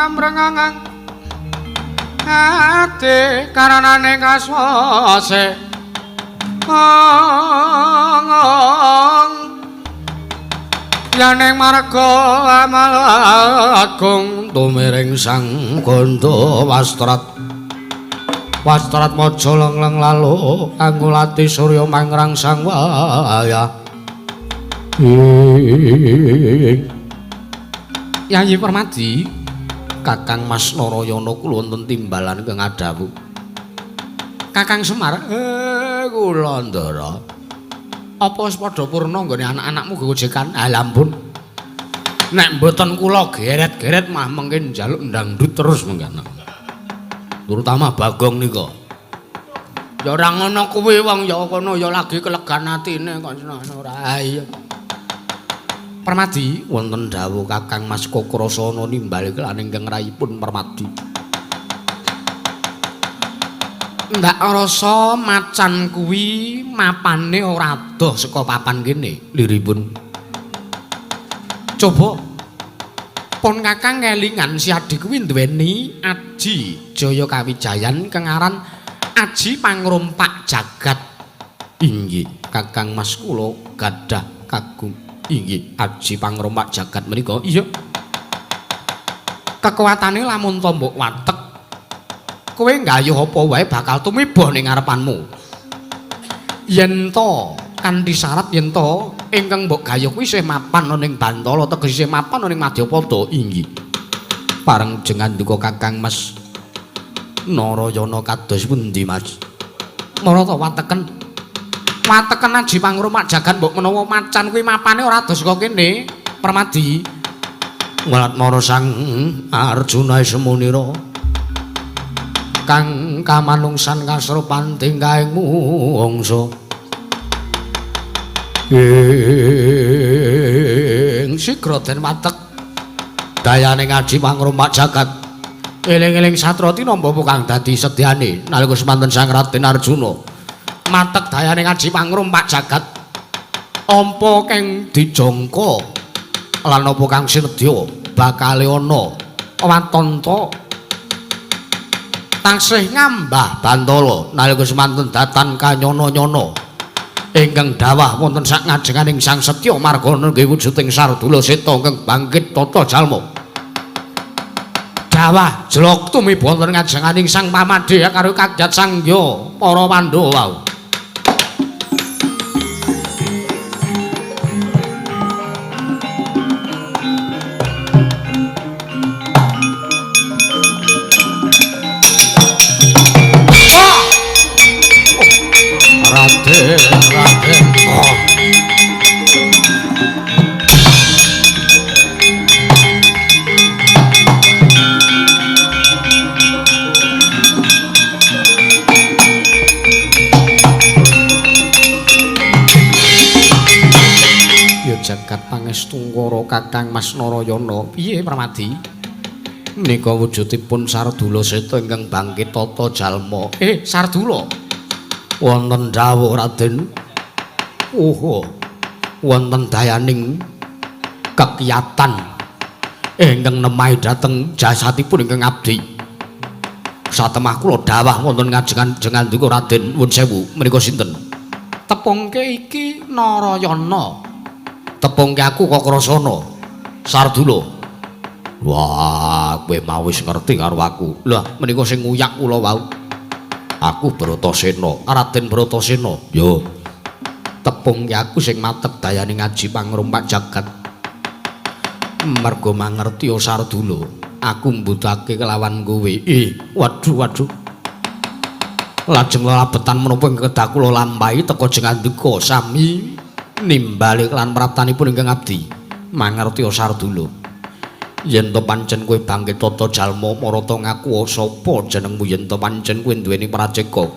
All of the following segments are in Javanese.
Kamrengangang ati karanane kaswase ong yaning marga amal agung tumiring sang gandha wastrat wastrat maja lengleng lalu kanggo lati surya mangrang sang wayah. Yayi Permadi, Kakang Mas Narayana kula wonten timbalan ingkang adhawuh. Kakang Semar, kula Ndara. Apa wis padha purna nggone anak-anakmu gojekan? Ah ampun. Nek mboten kula geret-geret mah mengke njaluk ndangdut terus mengke. Terutama Bagong nika. Ya ora ngono kuwi wong ya kono ya lagi kelegan atine kok ora. Iya. Permadi, wonten dawuh Kakang Mas Kokrasana nimbal lan ingkang rayipun Permadi. Ndak rasa macan kuwi mapane ora adoh saka papan kene liripun. Coba pun Kakang kelingan si Adi kuwi duweni aji Jaya Kawijayan kang aran Aji Pangrumpak Jagat. Inggih, Kakang Mas kula gadah kagum. Inggih, Aji Pangrumpak Jagat menika. Iya. Kekuatane lamun to mbok watek, kowe nggayuh apa wae bakal tumiba ning ngarepanmu. Yen to kanthi syarat yen to ingkang mbok gayuh kuwi isih mapan ana ning Bantala, tegese isih mapan ana ning Madyapada. Inggih. Pareng jengandika Kakang Mas Narayana kados pundi, Mas? Marata wateken. Wateken Aji Pangrumpak Jagat mbok menawa macan kuwi mapane ora adoh saka kene, Permadi. Welat mara Sang Arjuna Semunira. Kang kamanungsan kasrupan tingkahing mungsa. Ing sigra den watek dayane Aji Pangrumpak Jagat. Eling-eling satrati nampa kang dadi sedyane nalika semanten Sang Raden Arjuna. Matek dayane Aji Pangrumpak Jagat. Ampa kang dijangka lan apa kang sinedya bakale ana watanta taksih ngambah Bantala nalika semanten datan kanyana-nyana ingkang dawah wonten sak ngajenganing Sang Setya margana nggih wujuding Sardula Seta ingkang bangkit tata jalma. Dawah jlok tumiba wonten ngajenganing Sang Pamadhe karo kagyat Sangya para Pandhawa wau. Raden, Raden. Oh. Ya jagat pangestungkara Kakang Mas Narayana. Piye Permadi? Menika wujudipun Sardula Seta ingkang bangkit tata jalma. Sardula. Wonten dawuh Raden. Oho. Wonten dayaning kekiyatan ingkang nemahi dhateng jasatipun ingkang abdi. Satemah kula dawah wonten ngajengan jengandika Raden. Nuwun sewu, menika sinten? Tepungke iki Narayana. Tepungke aku Kokrasana. Sardula. Wah, kowe mau wis ngerti karo aku. Lah, menika sing nguyak kula wau. Aku Bratasena, Raden Bratasena. Yo. Tepungke aku sing matek dayane Aji Pangrumpak Jagat. Mergo mangerti Sardula, aku mbutake kelawan kowe. Waduh, waduh. Lajeng lelabetan menapa ingkang kedah kula lampahi teka jengandika sami nimbali lan praptanipun ingkang abdi. Mangerti Sardula. Yen to pancen kowe bangkit tata jalma marata ngaku sapa jenengmu yen to pancen kowe duweni praceka.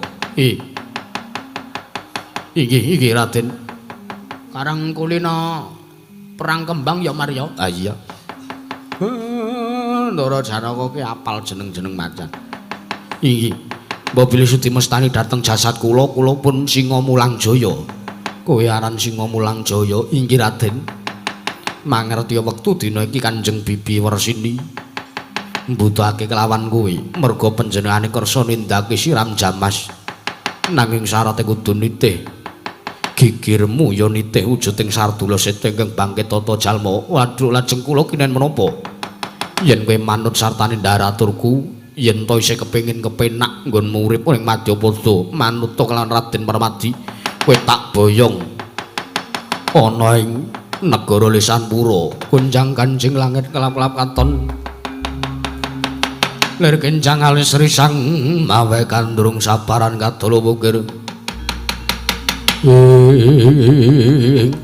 Inggih, inggih Raden. Karang kulina perang kembang ya Marya. Ah iya. Ndara Janaka ki apal jeneng-jeneng macan. Inggih. Mbok bilih sudi mestani dhateng jasad kula, kula pun Singa Mulang Jaya. Kowe aran Singa Mulang Jaya. Inggih Raden. Mangerti wektu dina iki Kanjeng Bibi Wersini Mbutuhake kelawan kowe merga panjenengane kersa nindakake siram jamas. Nanging syarate kudu nitih gigirmu ya nitih wujuding Sardula Seta ingkang bangkit tata jalma. Waduh, lajeng kula kinen menapa? Yen kowe manut sartane ndharaturku, yen to isih kepengin kepenak nggonmu urip ing Madyapada, manut to kelawan Raden Permadi, kowe tak boyong ana ing negara Lesanpura. Gonjang kanjing langit kelap-kelap katon. Lir kencang alis risang mawe kandrung sabaran kadala wukir.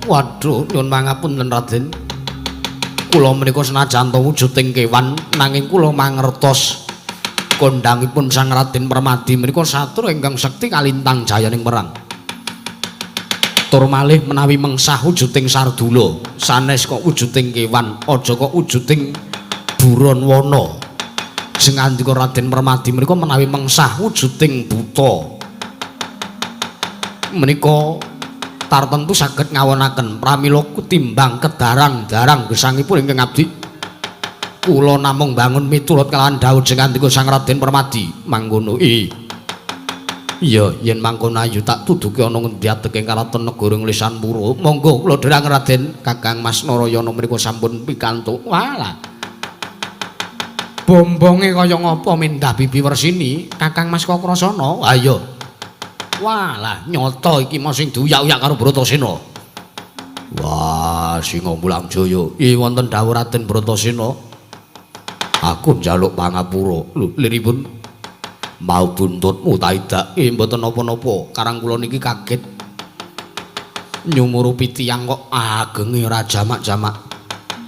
Waduh, nyuwun pangapunten Raden. Kula menika senajan to wujuding kewan nanging kula mangertos kondhangipun Sang Raden Permadi menika satur ingkang sekti kalintang jayaning perang. Tur malih menawi mengsah wujuding Sardula, sanes kok wujuding kewan, aja kok wujuding buron wana. Sing ngandika Raden Permadi menika menawi mengsah wujuding buta menika tartemtu saged ngawonaken pramila timbang kedarang-darang gesangipun ingkang abdi. Kula namung bangun miturut kalawan dawuh sing ngandika Sang Raden Permadi mangkono. Iya, yen mangkono ayu tak tuduke ana ngendi adeging karaton negara Lesanpura. Monggo kula dherekaken Raden. Kakang Mas Narayana menika sampun pikantuk. Walah. Bombonge kaya ngapa mendah bibi Wersini, Kakang Mas Kakrasana? Ayo. Walah, nyata iki mau sing diuyak-uyak karo Bratasena. Wah, Singa Mulang Jaya. Iki wonten dawuh Raden Bratasena. Aku njaluk pangapura. Lho, liripun mau buntutmu ta idak? Mboten napa-napa. Karang kula niki kaget. Nyumurupi tiyang kok agenge ora jamak-jamak.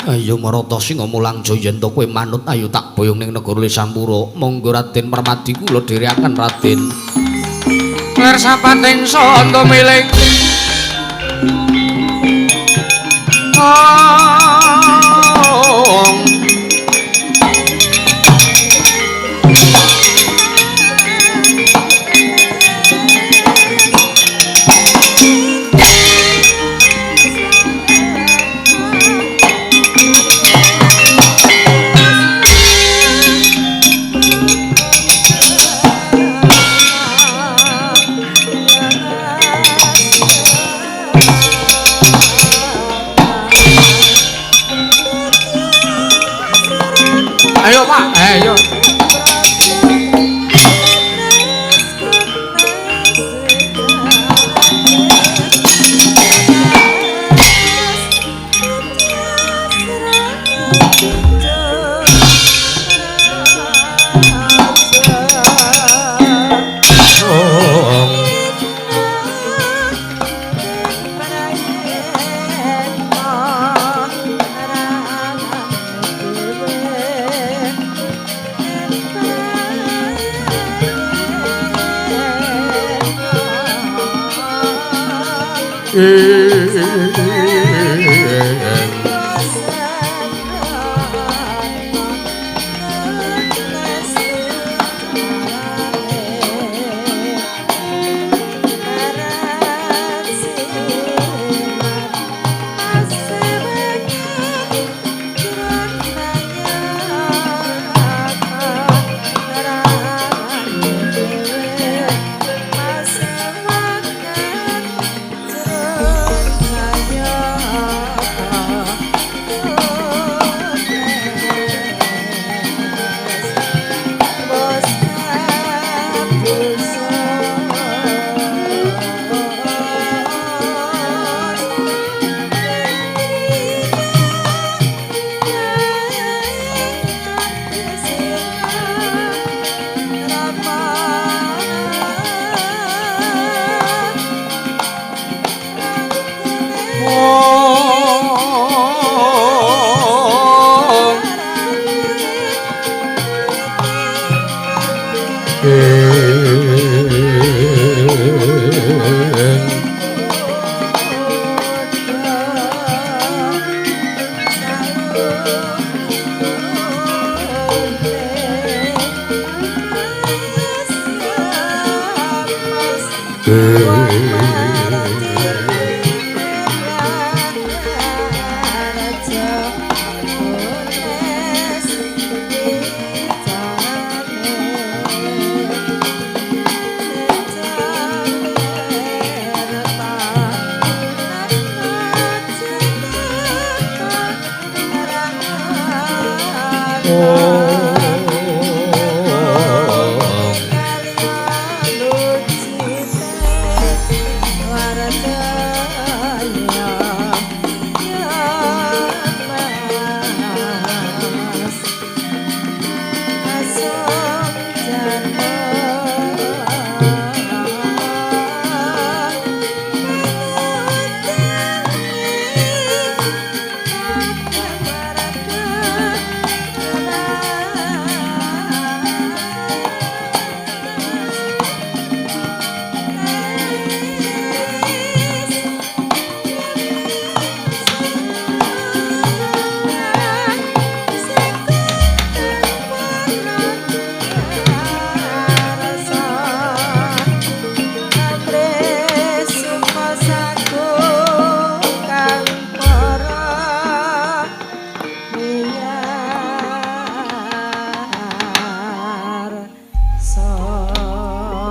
Ayo marata Singa Mulang Jaya yen to kowe manut ayo tak boyong ning negara Lesanpura. Monggo Raden Permadi kula dherekaken Raden. Lir sapating santa miling. Ayo Pak, ayo.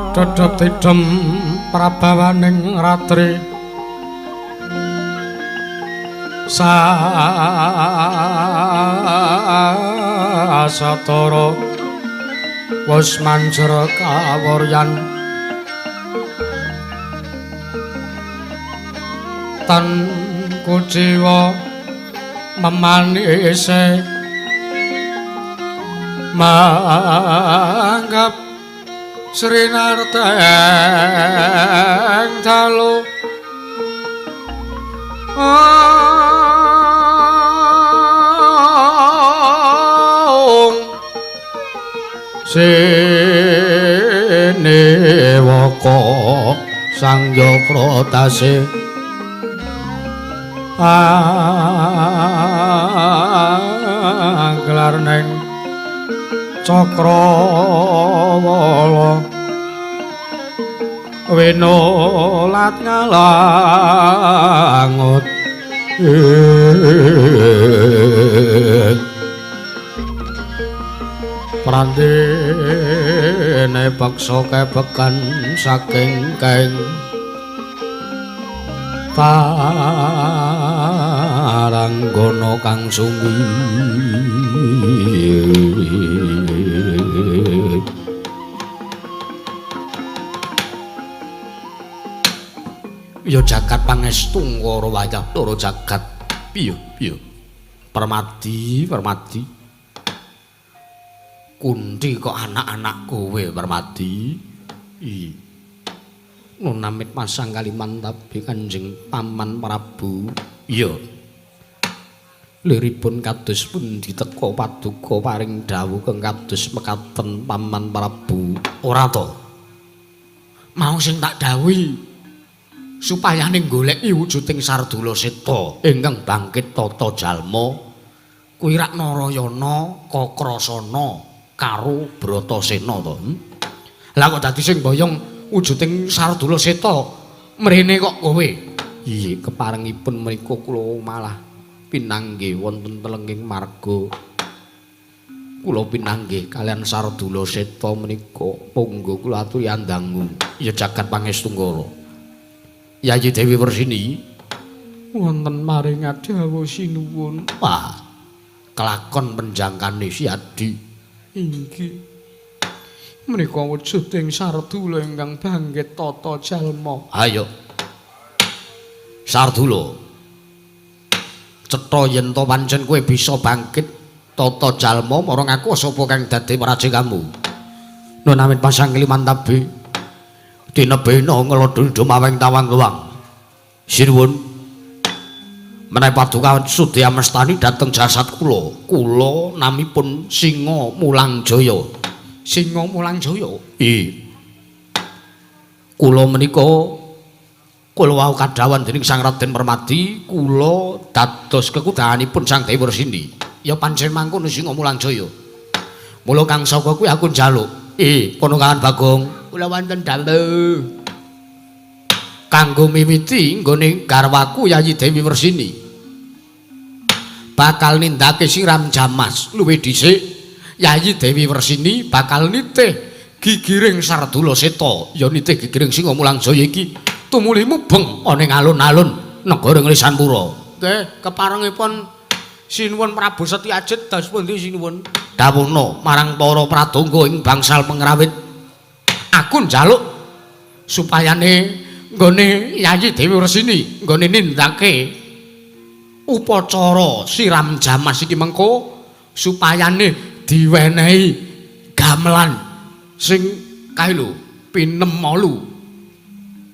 Dodhop tidhem prabawaning ratri sasatara wis manjer kawuryan tan kuciwa memanise manggap srinarteng dalu sinewaka sangya pratase anglar ning cakrawala winolat ngalangut prandene beksa kebekan saking kaing paranggana kang sumi. Ya jagat pangestu ngara wayah loro jagat. Piye piye Permadi Permadi Kunti kok anak-anak kowe Permadi. I nunamit pasang kalimantabi Kanjeng Paman Prabu. Iya. Liripun kados pundi teka paduka paring dawuh kang kados mekaten Paman Prabu. Ora to. Mau sing tak dawuhi supayane goleki wujuding Sardula Seta ingkang bangkit tata jalma kuwi rak Narayana Kakrasana karo Bratasena to. Lah kok dadi sing boyong wujuding Sardula Seta mrene kok kowe? Iya, keparengipun mriku kula malah pinanggih wonten telenging marga. Kula pinanggih kalian Sardula Seta menika monggo kula aturi andangu. Ya jagat pangestu ngara. Yayi Dewi Wersini wonten maring dawuh sinuwun. Wah, kelakon penjangkane si Adi. Inggih. Menika wujuding Sardula ingkang bangkit tata jalma. Ayo. Sardula. Cetha yen to pancen kowe bisa bangkit tata jalma marang aku sapa kang dadi prajikamu. Nun amit pasang kalimantabi. Tinebena ngelodho dumaweng tawang luwang. Sinuwun. Menawi paduka sudi amestani dhateng jasad kula. Kula namipun Singa Mulangjaya. Singa Mulangjaya? Iya. Kula menika kula wau kadhawuhan dening Sang Raden Permadi, kula dados kekudahanipun Sang Dewi Wersini. Ya pancen mangkono Singa Mulangjaya. Mula kang saka kuwi aku njaluk. Kono kawan Bagong. Kula wonten dawuh. Kanggo miwiti nggone garwaku Yayi Dewi Wersini. Bakal nindakake siram jamas luwih dhisik Yayi Dewi Wersini bakal nitih gigiring Sardula Seta, ya nitih gigiring Singa Mulangjaya iki tumuli mubeng ana ing alun-alun negara Nglisanpura. Nggih, keparengipun Sinuwun Prabu Setyajid dos pundi sinuwun? Dawuhna marang para pradangga ing bangsal pengrawit. Aku njaluk supayane nggone Yayi Dewi Wersini nggone nindakake upacara siram jamas iki mengko supayane diwenehi gamelan sing kae lho pinemolu.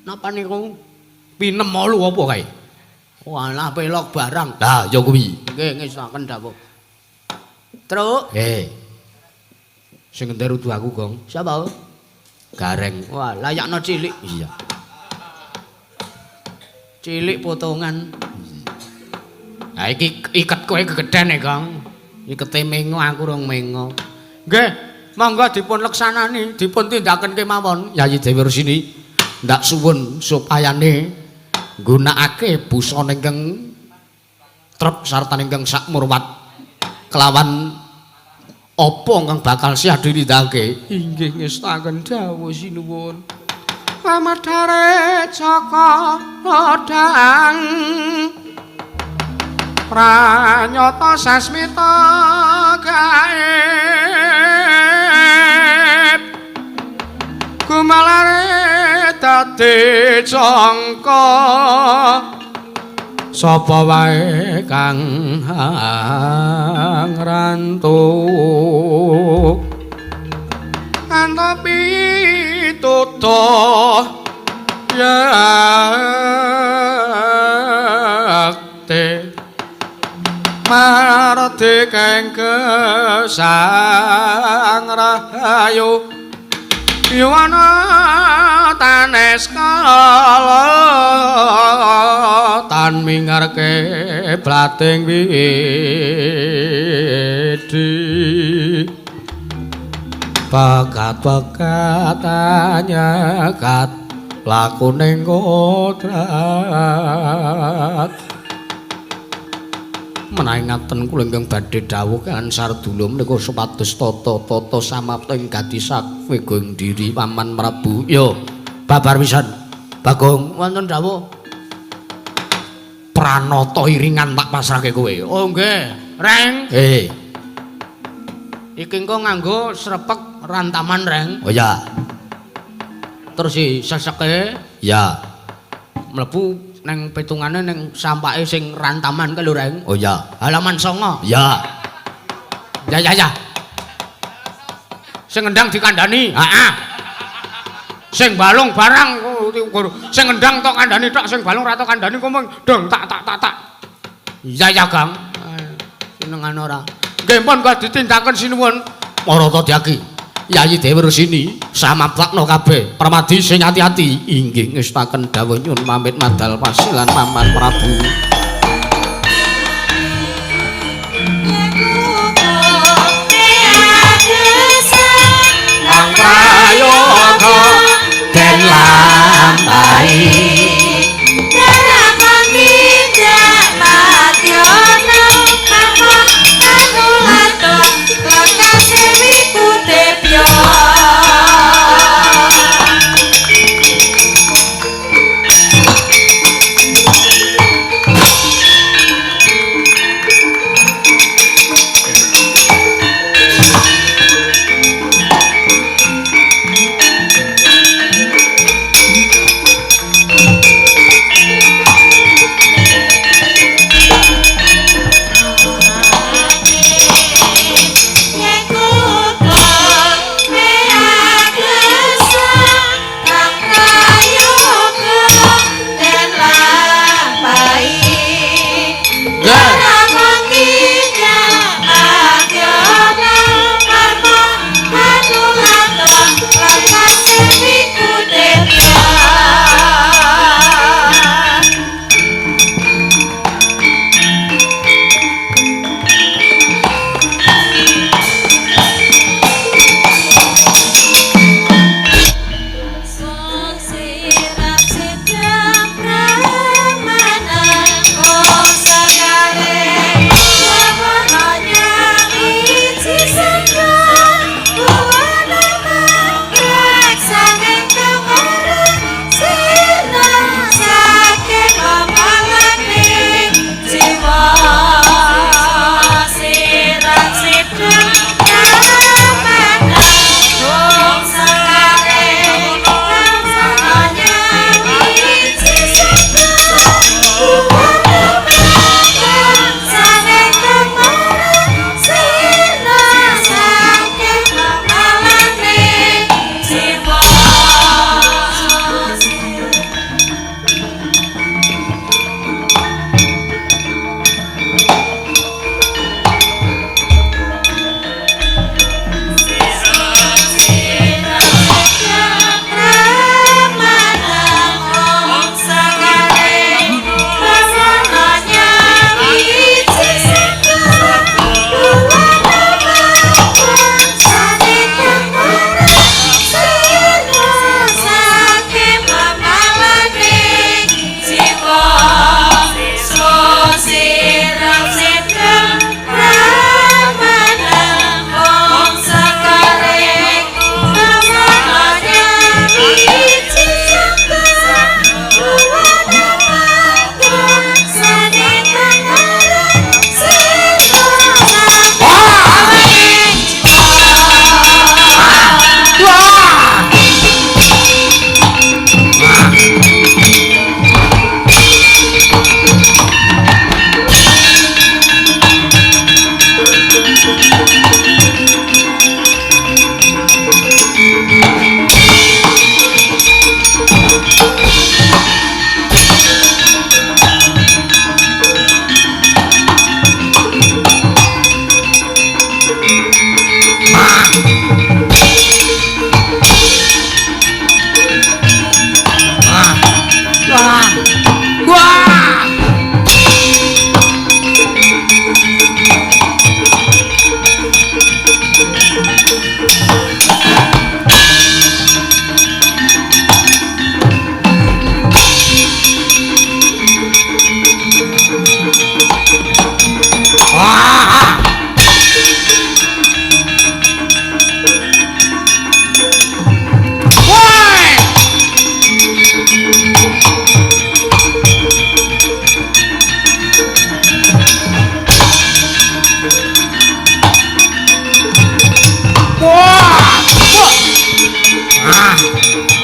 Napa niku? Pinemolu apa kae? Walah pelok barang. Lah ya kuwi. Nggih ngestokaken dawuh. Truk. Sing ngenter udu aku, Gong. Sapa? Gareng. Wah, layakno cilik. Iya. Cilik potongan. Lah iki iket kowe kegedhen e, Gong. Ikete mengo aku rong mengo. Nggih, monggo dipun leksanani, dipun tindaken kemawon. Yayi Dewi Wersini ndak suwun supayane nggunakake busana ingkang trep sarta ingkang sakmurwat kelawan Apa kang bakal siah ditindakake? Inggih ngestaken dawuh sinuwun. Pamadare Jaka Lodang pranyata sasmita gaib gumalare dadi jangka sapa wae kang ngrantuk antopi tutuh yakte mardika gesang rahayu yuwana tanes kala tan mingarke blating widi pekat-pekat anyakat lakuning kodrat. Menawi ngaten kula ingkang badhe dawuh kan Sardula menika supados tata-tata samapta ing gadisak wega ing diri Paman Prabu. Yo, babar pisan. Bagong wonten dawuh. Pranata iringan tak pasrahke kowe. Oh nggih, Reng. Iki engko nganggo srepek rantaman, Reng. Oh ya. Terus si seseke ya mlebu neng pitungane neng sampake sing rantaman kae lho, Reng. Oh ya. Halaman 9. Ya. Ya ya ya. Sing ngendang dikandani. Heeh. Sing balung barang sing ngendang tok kandhani tok, sing balung ra tok kandhani kok mung dong tak tak tak tak. Ya ya, Gang. Senengane ora. Nggih pun kok ditindaken sinuwun. Marata diaki. Yayi Dewi Rusini samaptakno kabeh. Pramadi sing ati-ati. Inggih ngestaken dawuh nyuwun pamit madal pasilan Paman Prabu. Kang prayoga den lampahi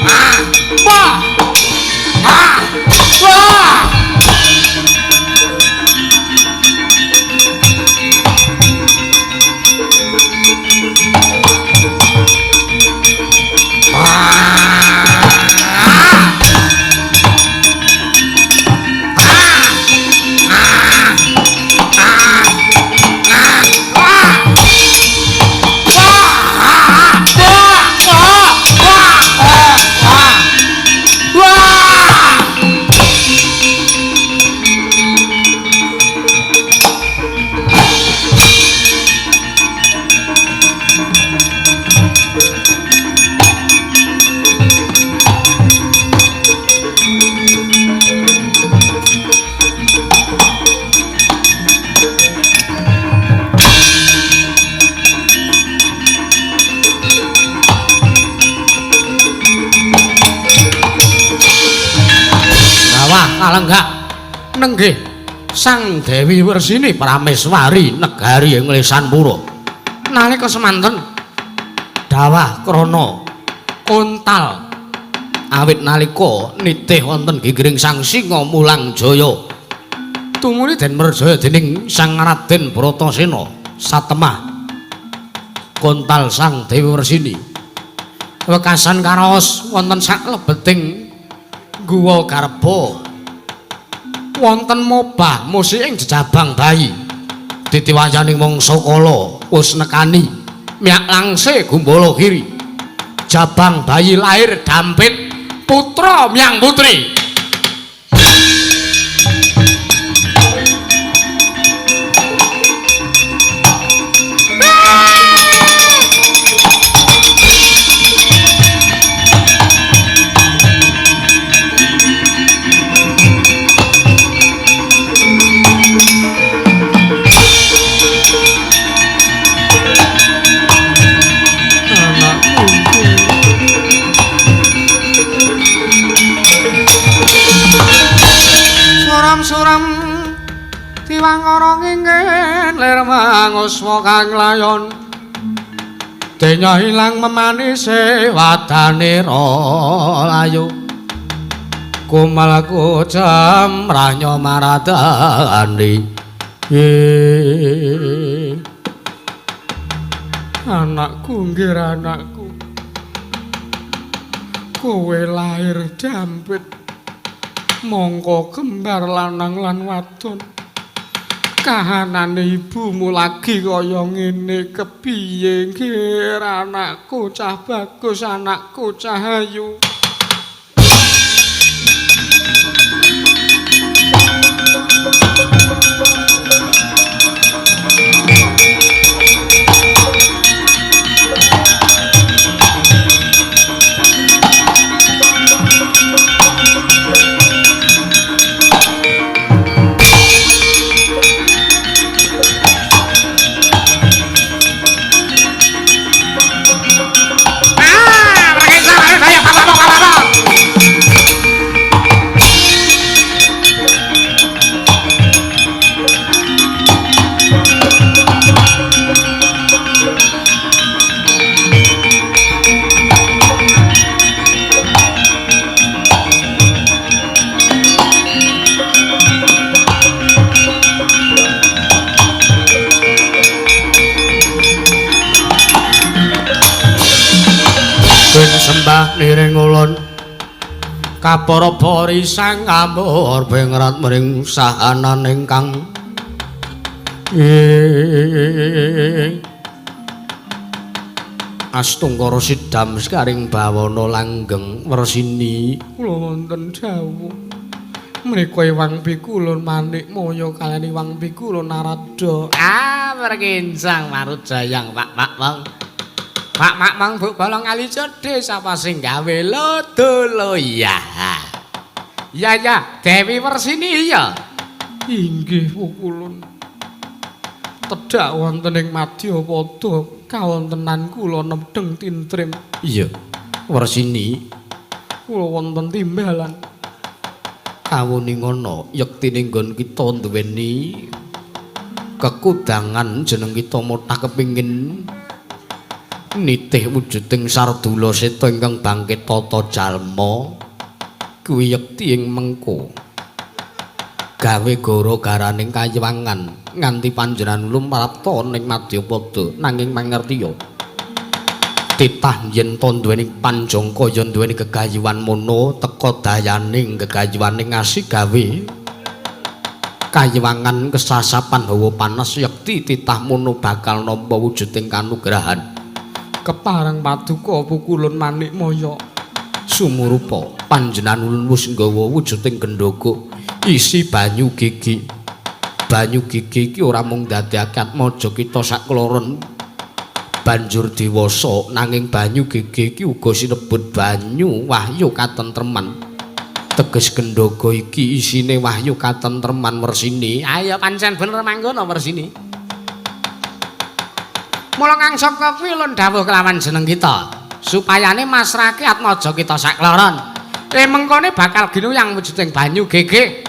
Ah! Wah! Ah! Wah! Kalenggah nenggih Sang Dewi Wersini Prameswari negari ing Lesanpura. Nalika semanten dawah krana kontal awit nalika nitih wonten gigiring Sang Singa Mulang Jaya. Tumuli den merjaya dening Sang Raden Bratasena satemah kontal Sang Dewi Wersini. Wekasan karaos wonten saklebeting guwa garba wonten mobah musik ing jejabang bayi. Titiwayaning mangsa kala wis nekani miyak langse gumbala kiri. Jabang bayi lahir dampit putra miyang putri. Suram tiwangara ngingen lir manguswa kang layon denya ilang memanise wadane layu kumalku cemrahnya maradani. Anakku nggih anakku, kowe lahir dampit mongko kembar lanang lan wadon. Kahanane ibumu lagi kaya ngene kepiye nggih anakku cah bagus, anakku cah ayu. Sembah niring ulun kapara bori sang amur bengrat mring sahanan ingkang astungkara sidam sekaring bawana langgeng wersini. Kula wonten dawuh menika Ewang Pikulun manik moyo kaliyan Ewang Pikulun Narada. Ah perkincang marujayang Pak Pak Wong. Pak Mak Mang Bu Bolong kali cedhe sapa sing gawe lodolo ya. Ya ya Dewi Wersini ya. Inggih pukulun. Tedhak wonten ing Madyapada kawontenan kula nemdheng tintrim. Iya. Wersini kula wonten timbalan. Kawuningono yektine nggon kita duweni kekudangan jeneng kita motah kepingin Nitih wujuding Sardula Seta ingkang bangkit tata jalma kuwi yekti ing mengko gawe gara-garaning kayiwangan nganti panjenengan lumrapta ning Madyapada. Nanging mangertiya titah yen to duweni panjangka ya duweni gegayuhan mono teka dayaning gegayuhane ngasih gawe kayiwangan kesasapan hawa panas yekti titah mono bakal nampa wujuding kanugrahan. Kepareng paduka pukulun Manikmaya sumurupa panjenengan ulun wis nggawa wujuding gendhoga isi banyu gigi. Banyu gigi iki ora mung ndadekake atmaja kita sakloron banjur dewasa, nanging banyu gigi iki uga sinebut banyu wahyu katentreman. Teges gendhoga iki isine wahyu katentreman wersini. Ayo pancen bener mangkono wersini. Mula Kang Saka kuwi ulun dawuh kelawan jeneng kita supayane masrahke atmaja kita sakloron. Mengkone bakal ginuyang wujuding banyu gege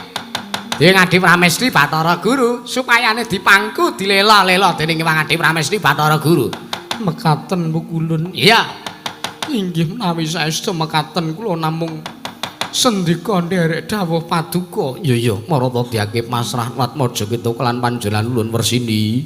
dening Adi Pramesti Bathara Guru supayane dipangku dilela-lela dening Hyang Adi Pramesti Bathara Guru. Mekaten pukulun. Iya. Inggih menawi saestu mekaten kula namung sendika nderek dawuh paduka. Iya iya, marata diake pasrah atmaja kita kelan panjenengan ulun wersini.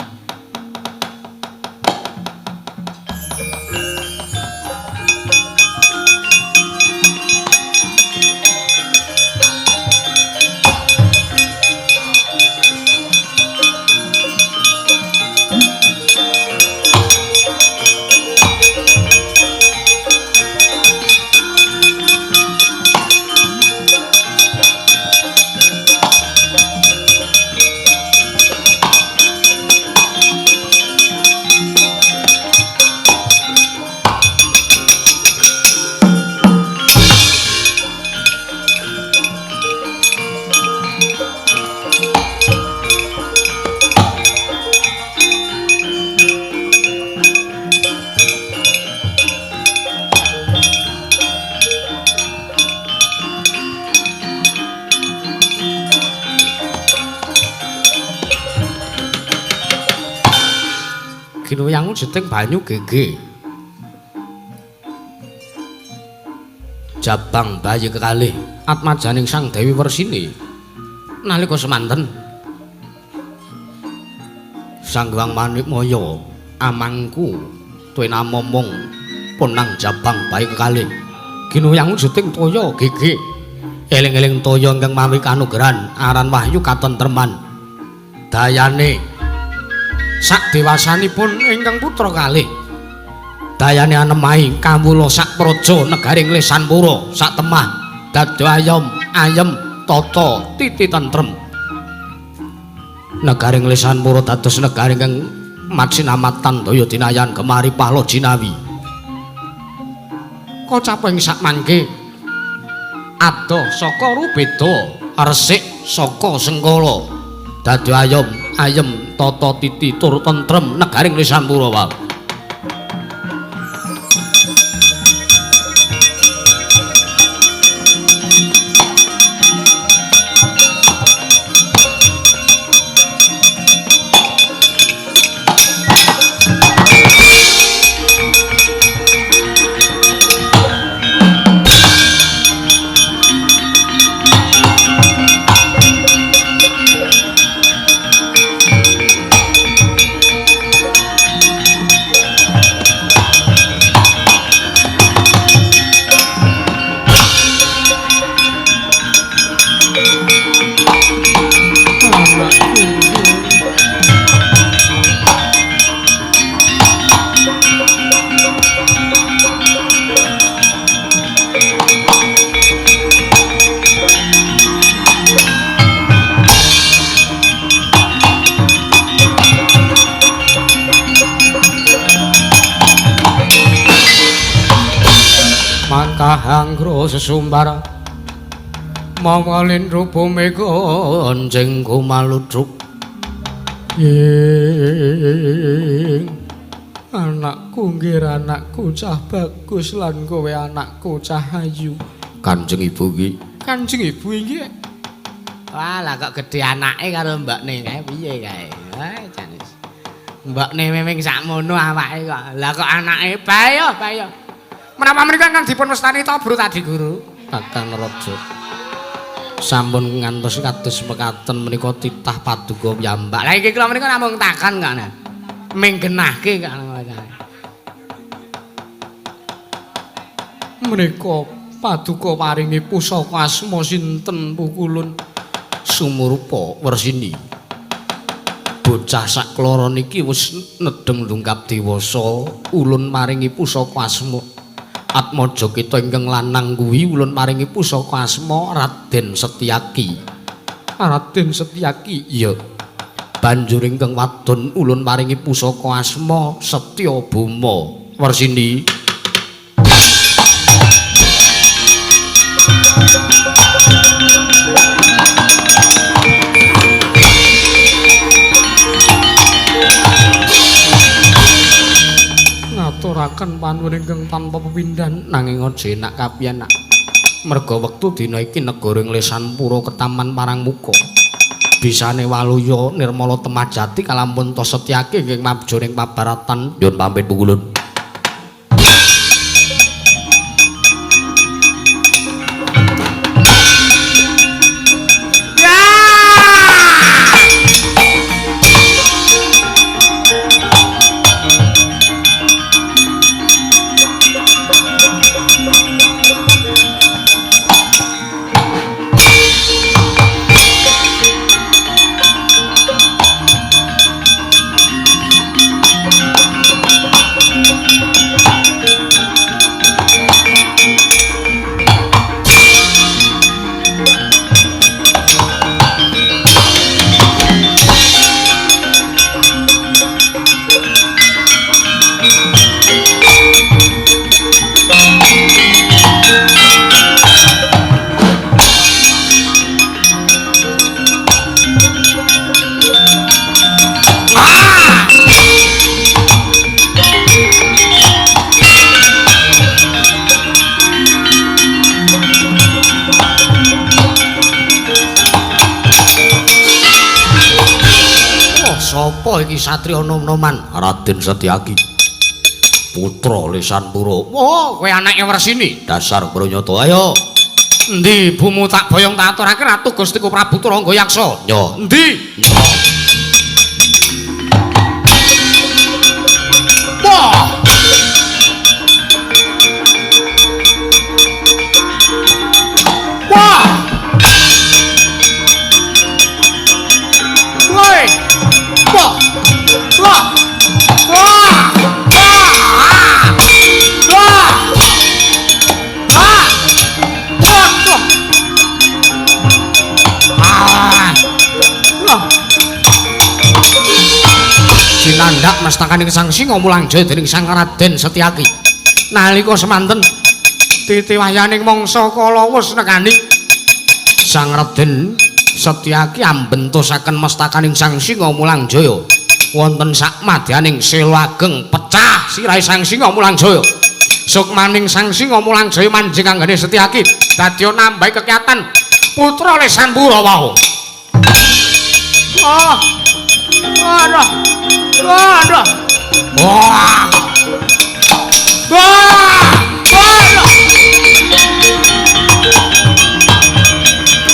Ginuyang wujuding banyu gege jabang bayi kekalih atmajaning Sang Dewi Wersini. Nalika semanten Sang Hyang Manikmaya amangku tuwinamomong ponang jabang bayi kekalih ginuyang wujuding toya gege. Eling-eling toya ingkang mawi kanugrahan aran wahyu katentreman dayane sak dewasanipun ingkang putra kalih dayane anemahi kawula sak praja negaring Lesanpura sak temah dadi ayom ayem tata titi tentrem. Negaring Lesanpura dados negari ingkang madsinamatan daya dinayan gemari pahla jinawi. Kocap ing sak mangke adoh saka rubeda resik saka sengkala dadi ayom ayem tata titi tur tentrem negaring Lesanpura wae. Mangkahanggra sesumbar mawa lindru bumi gonjeng gumaludruk. Ing anakku nggih anakku cah bagus lan kowe anakku cah ayu. Kanjeng Ibu iki. Kanjeng Ibu iki. Wah, lah kok gedhe anake karo mbakne kae piye kae? Wah, janis. Mbokne miming sakmono awake kok. Lah kok anake bayo, bayo. Menapa menika ingkang dipun wastani Tobrut Adi Guru? Kakang Raja. Sampun ngantos kados mekaten menika titah paduka piyambak. Lah iki kula menika namung takon kok. Ming genahke kok. Menika paduka paringi pusaka asma sinten pukulun sumurupa wersini. Bocah sakloro niki wis nedheng lungkap dewasa, ulun maringi pusaka asma. Atmaja kita ingkang lanang kuwi ulun maringi pusaka asma Raden Setyaki. Raden Setyaki, iya. Banjur ingkang wadon ulun maringi pusaka asma Setyabama. Wersini. Ngaturaken panuwun ingkang tanpa pepindhan nanging aja enak kapiyenak. Merga wektu dina iki negara ing Lesanpura ketaman Parangmuka. Bisane waluya nirmala temajati kalampun ta Setyaki ing mabjoning pabaratan. Nyuwun pamit pukulun. Sapa iki satriya nom-noman? Raden Setyaki, putra Lesanpura. Oh, kowe anake Wersini. Dasar pranyata. Ayo. Endi ibumu tak boyong tak aturake Ratu Gustiku Prabu Turangga Yaksa. Yo, endi? Yo. Wah. Wah. Woi. Wah. Wah. Wah. Wah. Wah. Ah. Waduh. Ah. Wah. Sinandhak mestakaning Sang Singa Mulang Jaya dening Sang Raden Setyaki. Nalika semanten titiwayaning mangsa kala wis nekani Sang Raden Setyaki ambentosaken mestakaning Sang Singa Mulang Jaya. Wonten sak madyaning sela ageng pecah sirahe Sang Singa Mulang Jaya. Sukmaning Sang Singa Mulang Jaya manjing anggene Setyaki dadi nambahi kekiatan putra Lesanpura wau. Ah. Aduh. Aduh. Wah. Wah. Aduh.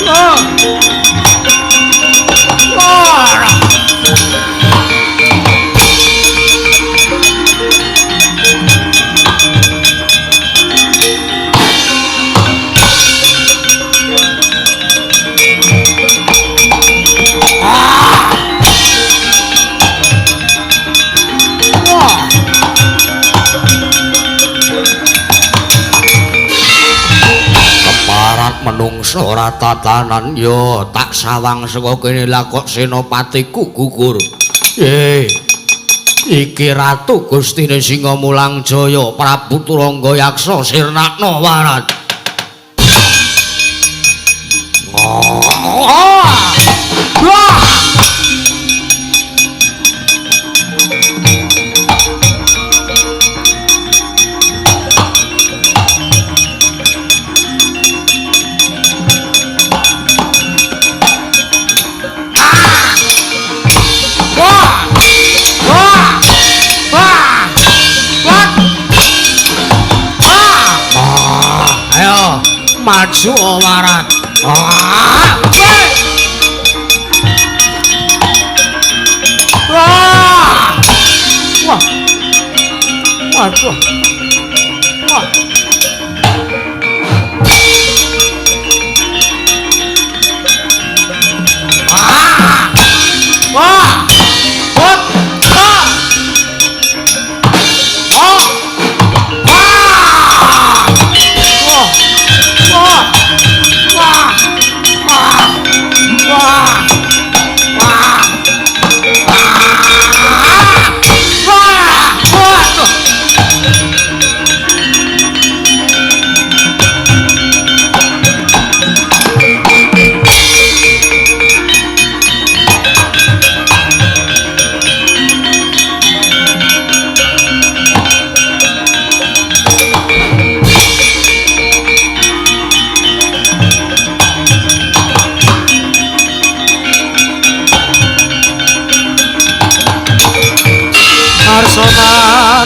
Ah. Wah. Menungso ora tatanan ya tak sawang saka kene lah kok senopatiku gugur. Iki Ratu Gustine Singa Mulang Jaya Prabu Turangga Yaksa sirnakna warat. Wah! Wah! Wah! Maju warat. Wah. Wah. Waduh. Wah. Wah. Hot. Ha. Oh. Wah. Wah. Wah. Wah. Wah. Wah. Wah. Wah. Waduh.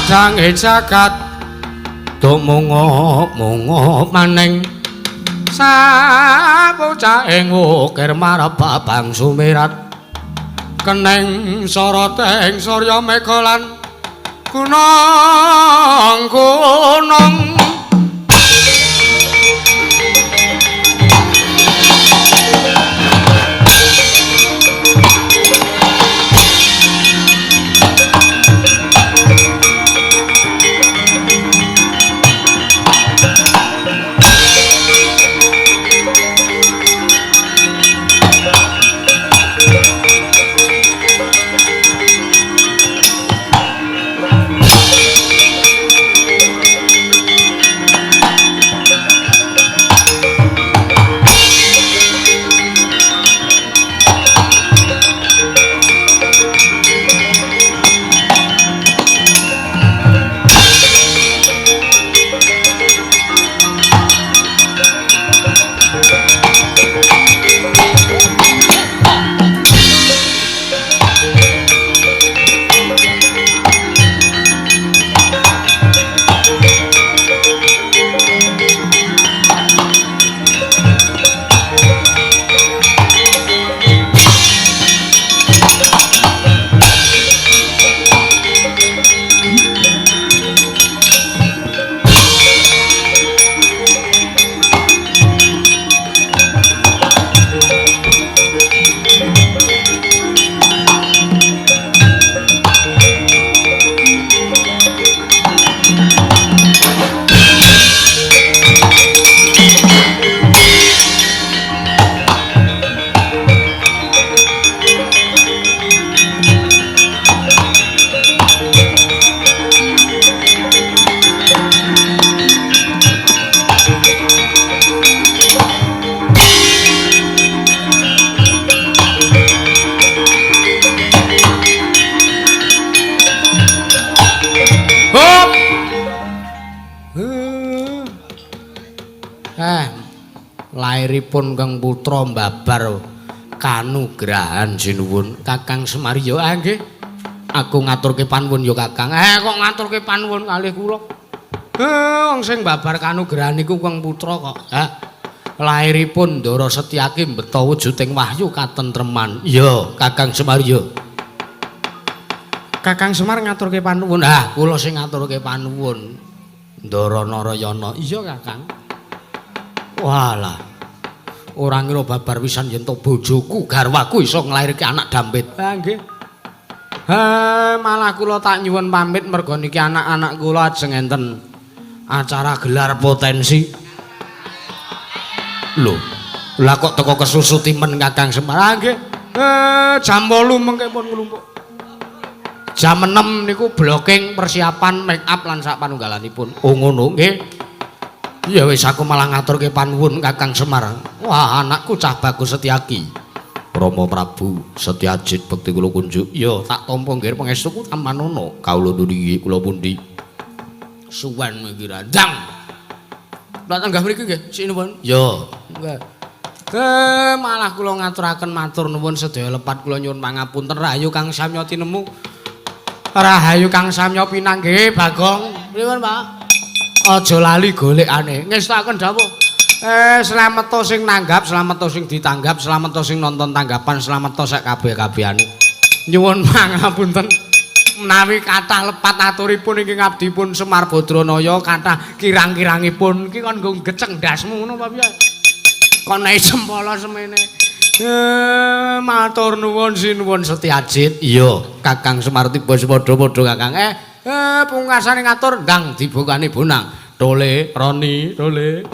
Madhange jagat tumungup-mungup maning sabocahe ngukir marep babang sumirat keneng soroteng surya mega lan gunung-gunung. Lairipun Kang Putra mbabar kanugrahan sinuwun Kakang Semar. Ya nggih, aku ngaturke panuwun ya Kakang. Kok ngaturke panuwun kalih kula? Wong sing mbabar kanugrahan niku Kang Putra kok. Lairipun Ndara Setyaki mbeta wujuding wahyu katentreman. Ya Kakang Semar ya. Kakang Semar ngaturke panuwun. Ah, kula sing ngaturke panuwun Ndara Narayana. Iya Kakang. Walah, ora ngira babar pisan yen to bojoku garwaku iso nglairke anak dampit. Ha nggih. Ha malah kula tak nyuwun pamit merga niki anak-anak kula ajeng enten acara gelar potensi. Lho, lah kok teko kesusu timen Kakang Semar? Ha nggih. Jam 8 mengke pun nglumpuk. Jam 6 niku blocking persiapan make up lan sak panunggalanipun. Oh ngono nggih. Ya wis aku malah ngaturke panuwun Kakang Semar. Wah, anakku cah bagus Setyaki. Rama Prabu Setyajit bekti kula kunjuk. Ya tak tampa nggih pangestuku tamanono. Kawula nuli kula pundi. Suwen iki randang. Lah tanggah mriki nggih, sinuwun. Ya. Nggih. Malah kula ngaturaken matur nuwun sedaya lepat kula nyuwun pangapunten rahayu kang samya tinemu. Rahayu kang samya pinanggih Bagong. Pripun, Pak? Aja lali golekane. Ngestakaken dawuh. Slameto sing nanggap, slameto sing ditanggap, slameto sing nonton tanggapan, slameto sak kabeh-kabehane. Nyuwun pangapunten menawi kathah lepat aturipun ingkang abdipun Semar Badranaya kathah kirang-kirangipun. Iki kon nggo geceng ndasmu ngono apa piye? Kon nek sempala semene. Matur nuwun sinuwun Setyajid. Iya, Kakang Semar tiba padha-padha Kakang. Pungkasane ngatur ndang dibukani bonang. Tole, Roni, tole.